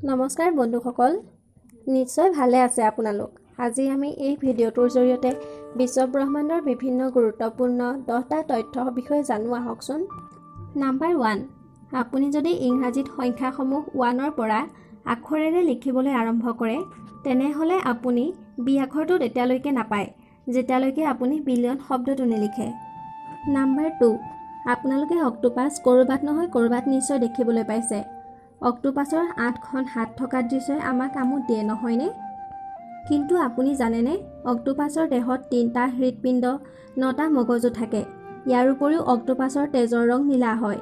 নমস্কাৰ বন্ধুসকল, নিশ্চয় ভালে আছে আপোনালোক। আজি আমি এই ভিডিঅ'টোৰ জৰিয়তে বিশ্বব্ৰহ্মাণ্ডৰ বিভিন্ন গুৰুত্বপূৰ্ণ 10টা তথ্যৰ বিষয়ে জানো আহকচোন। নাম্বাৰ 1, আপুনি যদি ইংৰাজীত সংখ্যাসমূহ 1ৰ পৰা আখৰেৰে লিখিবলৈ আৰম্ভ কৰে, তেনেহ'লে আপুনি বি আখৰটো তেতিয়ালৈকে নাপায়, যেতিয়ালৈকে আপুনি বিলিয়ন শব্দটো নিলিখে। নাম্বাৰ 2, আপোনালোকে অক্টোপাছ ক'ৰবাত নহয় ক'ৰবাত নিশ্চয় দেখিবলৈ পাইছে। অক্টোপাছৰ আঠখন হাত থকা দৃশ্যই আমাক আমোদ দিয়ে, নহয়নে? কিন্তু আপুনি জানেনে, অক্টোপাছৰ দেহত তিনিটা হৃদপিণ্ড, নটা মগজু থাকে। ইয়াৰ উপৰিও অক্টোপাছৰ তেজৰ ৰং নীলা হয়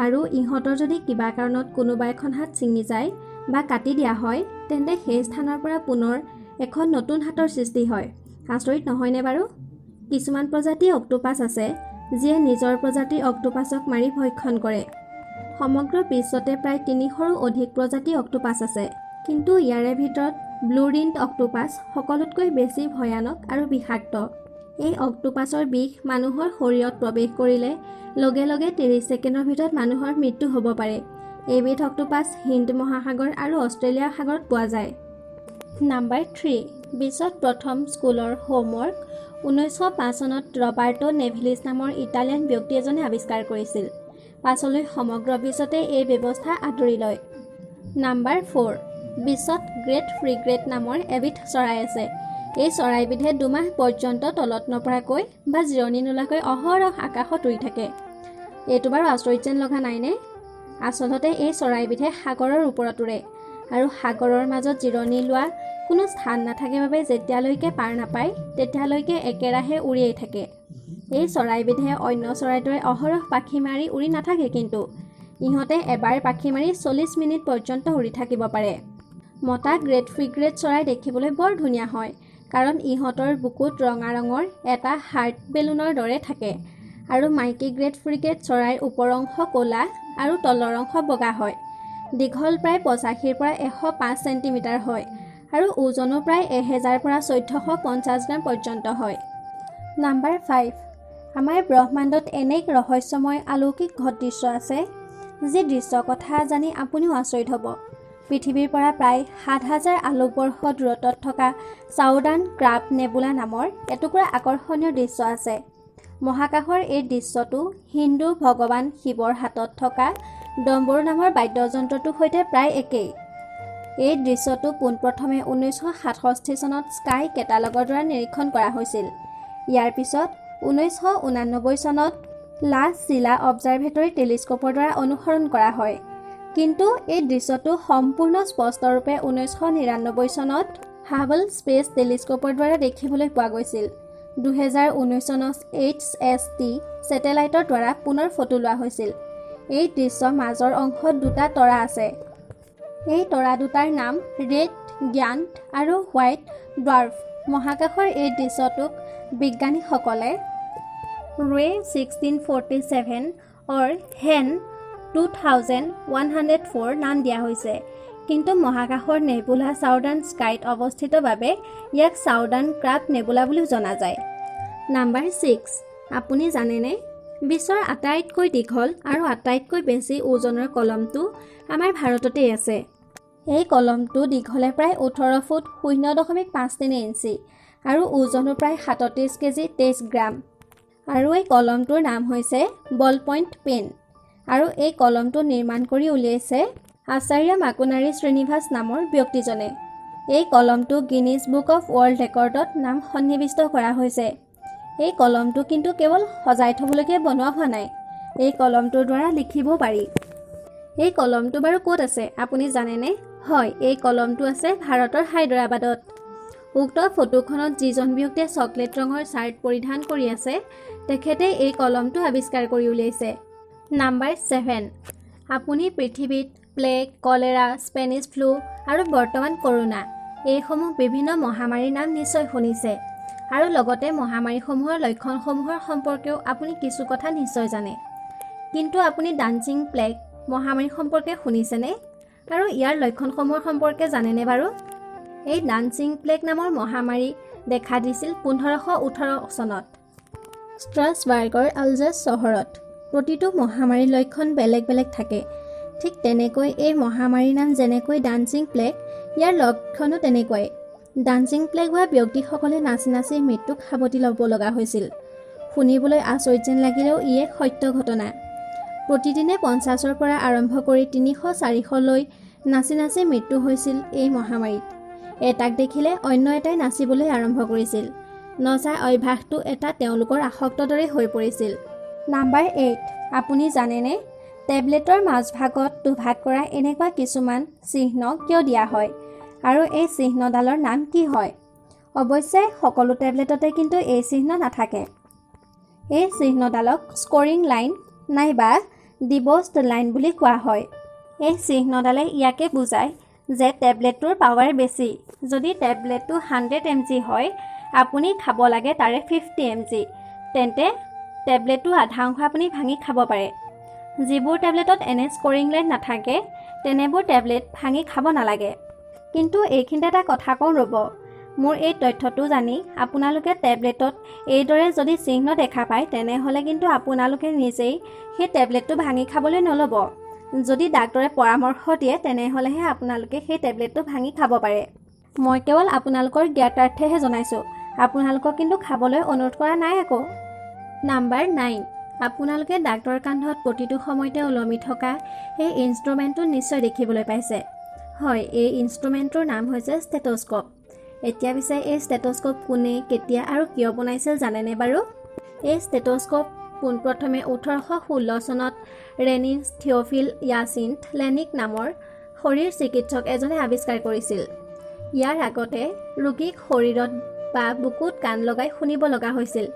আৰু ইহঁতৰ যদি কিবা কাৰণত কোনোবা এখন হাত ছিঙি যায় বা কাটি দিয়া হয়, তেন্তে সেই স্থানৰ পৰা পুনৰ এখন নতুন হাতৰ সৃষ্টি হয়। আচৰিত নহয়নে বাৰু? কিছুমান প্ৰজাতিৰ অক্টোপাছ আছে, যিয়ে নিজৰ প্ৰজাতিৰ অক্টোপাছক মাৰি ভক্ষণ কৰে। সমগ্ৰ বিশ্বতে প্ৰায় 300ৰো অধিক প্ৰজাতিৰ অক্টোপাছ আছে। কিন্তু ইয়াৰে ভিতৰত ব্লু ৰিংড অক্টোপাছ সকলোতকৈ বেছি ভয়ানক আৰু বিষাক্ত। এই অক্টোপাছৰ বিষ মানুহৰ শৰীৰত প্ৰৱেশ কৰিলে লগে লগে 30 ছেকেণ্ডৰ ভিতৰত মানুহৰ মৃত্যু হ'ব পাৰে। এইবিধ অক্টোপাছ হিন্দ মহাসাগৰ আৰু অষ্ট্ৰেলিয়া সাগৰত পোৱা যায়। নাম্বাৰ 3, বিশ্বত প্ৰথম স্কুলৰ হোমৱৰ্ক 1905 চনত ৰবাৰ্টো নেভিলিছ নামৰ ইটালিয়ান ব্যক্তি এজনে আৱিষ্কাৰ কৰিছিল। পাছলৈ সমগ্ৰ বিশ্বতে এই ব্যৱস্থা আদৰি লয়। নাম্বাৰ 4, বিশ্বত গ্ৰেট ফ্ৰিগেট নামৰ এবিধ চৰাই আছে। এই চৰাইবিধে 2 মাহ পৰ্যন্ত তলত নপৰাকৈ বা জিৰণি নোলোৱাকৈ অহৰহ আকাশত উৰি থাকে। এইটো বাৰু আচৰিত যেন লগা নাইনে? আচলতে এই চৰাইবিধে সাগৰৰ ওপৰত উৰে আৰু সাগৰৰ মাজত জিৰণি লোৱা কোনো স্থান নাথাকে বাবে যেতিয়ালৈকে পাৰ নাপায়, তেতিয়ালৈকে একেৰাহে উৰিয়েই থাকে। এই চৰাইবিধে অন্য চৰাইৰ দৰে অহৰহ পাখি মাৰি উৰি নাথাকে। কিন্তু ইহঁতে এবাৰ পাখি মাৰি 40 মিনিট পৰ্যন্ত উৰি থাকিব পাৰে। মতা গ্ৰেট ফ্ৰিগেট চৰাই দেখিবলৈ বৰ ধুনীয়া হয়, কাৰণ ইহঁতৰ বুকুত ৰঙা ৰঙৰ এটা হাৰ্ট বেলুনৰ দৰে থাকে আৰু মাইকী গ্ৰেট ফ্ৰিগেট চৰাইৰ ওপৰ অংশ ক'লা আৰু তলৰ অংশ বগা হয়। দীঘল প্ৰায় 85ৰ পৰা 105 চেণ্টিমিটাৰ হয় আৰু ওজনো প্ৰায় 1000ৰ পৰা 1450 গ্ৰাম পৰ্যন্ত হয়। নাম্বাৰ 5, আমাৰ ব্ৰহ্মাণ্ডত এনে এক ৰহস্যময় অলৌকিক দৃশ্য আছে, যি দৃশ্যৰ কথা জানি আপুনিও আচৰিত হ'ব। পৃথিৱীৰ পৰা প্ৰায় 7000 আলোকবৰ্ষ দূৰত্বত থকা চাউদাৰ্ণ ক্ৰাব নেবুলা নামৰ এটুকুৰা আকৰ্ষণীয় দৃশ্য আছে। মহাকাশৰ এই দৃশ্যটো হিন্দু ভগৱান শিৱৰ হাতত থকা ডম্বৰু নামৰ বাদ্যযন্ত্ৰটোৰ সৈতে প্ৰায় একেই। এই দৃশ্যটো পোনপ্ৰথমে 1967 চনত স্কাই কেটালগৰ দ্বাৰা নিৰীক্ষণ কৰা হৈছিল। ইয়াৰ পিছত 1989 চনত লা চিলা অবজাৰভেটৰী টেলিস্কোপৰ দ্বাৰা অনুসৰণ কৰা হয়। কিন্তু এই দৃশ্যটো সম্পূৰ্ণ স্পষ্টৰূপে 1999 চনত হাবল স্পেচ টেলিস্কোপৰ দ্বাৰা দেখিবলৈ পোৱা গৈছিল। 2019 চনত এইচ এছ টি ছেটেলাইটৰ দ্বাৰা পুনৰ ফটো লোৱা হৈছিল। এই দৃশ্যৰ মাজৰ অংশত দুটা তৰা আছে। এই তৰা দুটাৰ নাম ৰেড জায়াণ্ট আৰু হোৱাইট ডৱাৰ্ফ। মহাকাশৰ এই দৃশ্যটোক বিজ্ঞানীসকলে Roy 1647 or Hen 2104 নাম দিয়া হৈছে। কিন্তু মহাকাশৰ নেবুলা চাউদাৰ্ণ স্কাইত অৱস্থিত বাবে ইয়াক চাউদাৰ্ণ ক্ৰাব নেবুলা বুলিও জনা যায়। নাম্বাৰ 6, আপুনি জানেনে, বিশ্বৰ আটাইতকৈ দীঘল আৰু আটাইতকৈ বেছি ওজনৰ কলমটো আমাৰ ভাৰততেই আছে? এই কলমটো দীঘলে প্ৰায় 18 ফুট 0.53 ইঞ্চি আৰু ওজনো প্ৰায় 37 কেজি 23 গ্ৰাম আৰু এই কলমটোৰ নাম হৈছে বল পইণ্ট পেন আৰু এই কলমটো নিৰ্মাণ কৰি উলিয়াইছে আচাৰ্য মাকুনাৰী শ্ৰীনিবাস নামৰ ব্যক্তিজনে। এই কলমটো গিনিজ বুক অফ ৱৰ্ল্ড ৰেকৰ্ডত নাম সন্নিৱিষ্ট কৰা হৈছে। এই কলমটো কিন্তু কেৱল সজাই থ'বলৈকে বনোৱা হোৱা নাই, এই কলমটোৰ দ্বাৰা লিখিবও পাৰি। এই কলমটো বাৰু ক'ত আছে, আপুনি জানেনে? হয়, এই কলমটো আছে ভাৰতৰ হায়দৰাবাদত। উক্ত ফটোখনত যিজন ব্যক্তিয়ে চকলেট ৰঙৰ চাৰ্ট পৰিধান কৰি আছে, তেখেতে এই কলমটো আৱিষ্কাৰ কৰি উলিয়াইছে। নাম্বাৰ 7, আপুনি পৃথিৱীত প্লেগ, কলেৰা, স্পেনিছ ফ্লু আৰু বৰ্তমান কৰোণা, এইসমূহ বিভিন্ন মহামাৰীৰ নাম নিশ্চয় শুনিছে আৰু লগতে মহামাৰীসমূহৰ লক্ষণসমূহৰ সম্পৰ্কেও আপুনি কিছু কথা নিশ্চয় জানে। কিন্তু আপুনি ডান্সিং প্লেগ মহামাৰী সম্পৰ্কে শুনিছেনে আৰু ইয়াৰ লক্ষণসমূহৰ সম্পৰ্কে জানেনে বাৰু? এই ডান্সিং প্লেগ নামৰ মহামাৰী দেখা দিছিল 1518 চনত ষ্ট্ৰাছবাৰ্গৰ আলজাছ চহৰত। প্ৰতিটো মহামাৰীৰ লক্ষণ বেলেগ বেলেগ থাকে। ঠিক তেনেকৈ এই মহামাৰীৰ নাম যেনেকৈ ডান্সিং প্লেগ, ইয়াৰ লক্ষণো তেনেকুৱাই। ডান্সিং প্লেগ হোৱা ব্যক্তিসকলে নাচি নাচি মৃত্যুক সাৱটি ল'ব লগা হৈছিল। শুনিবলৈ আচৰিত যেন লাগিলেও ই এক সত্য ঘটনা। প্ৰতিদিনে 50ৰ পৰা আৰম্ভ কৰি 300-400লৈ নাচি নাচি মৃত্যু হৈছিল এই মহামাৰীত। এটাক দেখিলে অন্য এটাই নাচিবলৈ আৰম্ভ কৰিছিল। নচা অভ্যাসটো এটা তেওঁলোকৰ আসক্ত দৰে হৈ পৰিছিল। নাম্বাৰ 8। আপুনি জানেনে টেবলেটৰ মাজভাগত দুভাগ কৰা এনেকুৱা কিছুমান চিহ্ন কিয় দিয়া হয় আৰু এই চিহ্নডালৰ নাম কি হয়? অৱশ্যে সকলো টেবলেটতে কিন্তু এই চিহ্ন নাথাকে। এই চিহ্নডালক স্ক'ৰিং লাইন নাইবা ডিব'ছড লাইন বুলি কোৱা হয়। এই চিহ্নডালে ইয়াকে বুজায় যে টেবলেটটোৰ পাৱাৰ বেছি। যদি টেবলেটটো 100 mg হয়, আপুনি খাব লাগে তাৰে 50 mg। তেন্তে টেবলেটটোৰ আধা অংশ আপুনি ভাঙি খাব পাৰে। যিবোৰ টেবলেটত এনে স্ক'ৰিং লাইন নাথাকে, তেনেবোৰ টেবলেট ভাঙি খাব নালাগে। কিন্তু এইখিনিতে এটা কথা কওঁ ৰ'ব। মোৰ এই তথ্যটো জানি আপোনালোকে টেবলেটত এইদৰে যদি চিহ্ন দেখা পায়, তেনেহ'লে কিন্তু আপোনালোকে নিজেই সেই টেবলেটটো ভাঙি খাবলৈ নল'ব। যদি ডাক্তৰে পৰামৰ্শ দিয়ে, তেনেহ'লেহে আপোনালোকে সেই টেবলেটটো ভাঙি খাব পাৰে। মই কেৱল আপোনালোকৰ জ্ঞাতাৰ্থেহে জনাইছোঁ, আপোনালোকক কিন্তু খাবলৈ অনুৰোধ কৰা নাই আকৌ। নাম্বাৰ 9। আপোনালোকে ডাক্তৰ কান্ধত প্ৰতিটো সময়তে ওলমি থকা এই ইনষ্ট্ৰুমেণ্টটো নিশ্চয় দেখিবলৈ পাইছে। হয়, এই ইনষ্ট্ৰুমেণ্টটোৰ নাম হৈছে ষ্টেটস্ক'প। এতিয়া পিছে এই ষ্টেটস্ক'প কোনে, কেতিয়া আৰু কিয় বনাইছিল জানেনে বাৰু? এই ষ্টেটস্ক'প পোনপ্ৰথমে 1816 চনত ৰেনিছ থিঅ'ফিল য়াচিন্থ লেনিক নামৰ শৰীৰ চিকিৎসক এজনে আৱিষ্কাৰ কৰিছিল। ইয়াৰ আগতে ৰোগীক শৰীৰত বা বুকুত কাণ লগাই শুনিব লগা হৈছিল।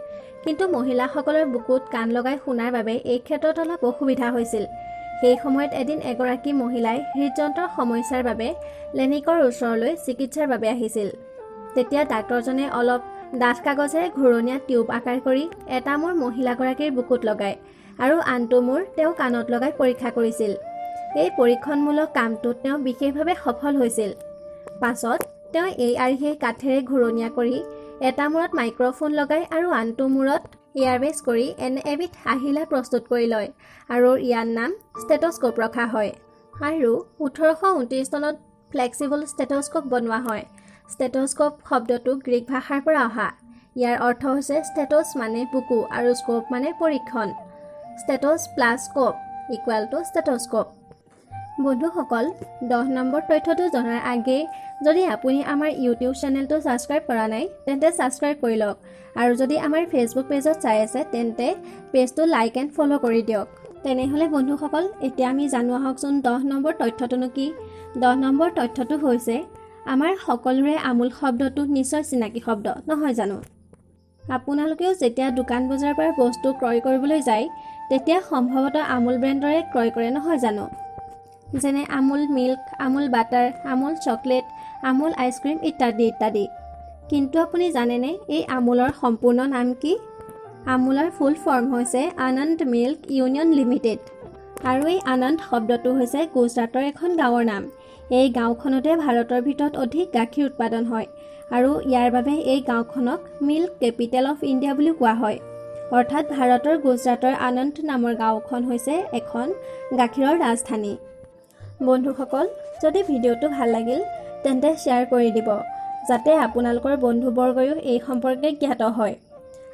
কিন্তু মহিলাসকলৰ বুকুত কাণ লগাই শুনাৰ বাবে এই ক্ষেত্ৰত অলপ অসুবিধা হৈছিল। সেই সময়ত এদিন এগৰাকী মহিলাই হৃদযন্ত্ৰৰ সমস্যাৰ বাবে লেনিকৰ ওচৰলৈ চিকিৎসাৰ বাবে আহিছিল। তেতিয়া ডাক্তৰজনে অলপ ডাঠ কাগজেৰে ঘূৰণীয়া টিউব আকাৰ কৰি এটা মূৰ মহিলাগৰাকীৰ বুকুত লগায় আৰু আনটো মূৰ তেওঁ কাণত লগাই পৰীক্ষা কৰিছিল। এই পৰীক্ষণমূলক কামটোত তেওঁ বিশেষভাৱে সফল হৈছিল। পাছত তেওঁ এই আৰ্হিয়েই কাঠেৰে ঘূৰণীয়া কৰি এটা মূৰত মাইক্ৰফোন লগাই আৰু আনটো মূৰত এয়াৰবেছ কৰি এনে এবিধ আহিলা প্ৰস্তুত কৰি লয় আৰু ইয়াৰ নাম ষ্টেটস্ক'প ৰখা হয় আৰু 1829 চনত ফ্লেক্সিবল ষ্টেটস্ক'প বনোৱা হয়। ষ্টেটস্ক'প শব্দটো গ্ৰীক ভাষাৰ পৰা অহা। ইয়াৰ অৰ্থ হৈছে ষ্টেটছ মানে বুকু আৰু স্ক'প মানে পৰীক্ষণ। Stethos plus scope equal to stethoscope। বন্ধুসকল, 10 নম্বৰ তথ্যটো জনাৰ আগেয়ে যদি আপুনি আমাৰ ইউটিউব চেনেলটো ছাবস্ক্ৰাইব কৰা নাই, তেন্তে ছাবস্ক্ৰাইব কৰি লওক আৰু যদি আমাৰ ফেচবুক পেজত চাই আছে, তেন্তে পেজটো লাইক এণ্ড ফ'ল' কৰি দিয়ক। তেনেহ'লে বন্ধুসকল, এতিয়া আমি জানো আহকচোন 10 নম্বৰ তথ্যটোনো কি। 10 নম্বৰ তথ্যটো হৈছে, আমাৰ সকলোৰে আমুল শব্দটো নিশ্চয় চিনাকি শব্দ, নহয় জানো? আপোনালোকেও যেতিয়া দোকান বজাৰৰ পৰা বস্তু ক্ৰয় কৰিবলৈ যায়, তেতিয়া সম্ভৱতঃ আমুল ব্ৰেণ্ডৰে ক্ৰয় কৰে, নহয় জানো? যেনে Amul milk, Amul butter, Amul chocolate, Amul ice cream ইত্যাদি ইত্যাদি। কিন্তু আপুনি জানেনে এই আমুলৰ সম্পূৰ্ণ নাম কি? আমুলৰ ফুল ফৰ্ম হৈছে আনন্দ মিল্ক ইউনিয়ন লিমিটেড। আৰু এই আনন্দ শব্দটো হৈছে গুজৰাটৰ এখন গাঁৱৰ নাম। এই গাঁওখনতে ভাৰতৰ ভিতৰত অধিক গাখীৰ উৎপাদন হয় আৰু ইয়াৰ বাবে এই গাঁওখনক মিল্ক কেপিটেল অফ ইণ্ডিয়া বুলিও কোৱা হয়। অৰ্থাৎ ভাৰতৰ গুজৰাটৰ আনন্দ নামৰ গাঁওখন হৈছে এখন গাখীৰৰ ৰাজধানী। বন্ধুসকল, যদি ভিডিঅ'টো ভাল লাগিল, তেন্তে শ্বেয়াৰ কৰি দিব, যাতে আপোনালোকৰ বন্ধুবৰ্গয়ো এই সম্পৰ্কে জ্ঞাত হয়।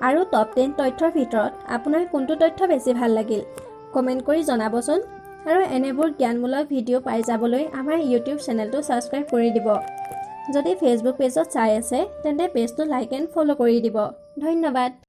আৰু টপ 10 তথ্যৰ ভিতৰত আপোনাৰ কোনটো তথ্য বেছি ভাল লাগিল, কমেণ্ট কৰি জনাবচোন। আৰু এনেবোৰ জ্ঞানমূলক ভিডিঅ' পাই যাবলৈ আমাৰ ইউটিউব চেনেলটো ছাবস্ক্ৰাইব কৰি দিব। যদি ফেচবুক পেজত চাই আছে, তেন্তে পেজটো লাইক এণ্ড ফ'ল' কৰি দিব। ধন্যবাদ।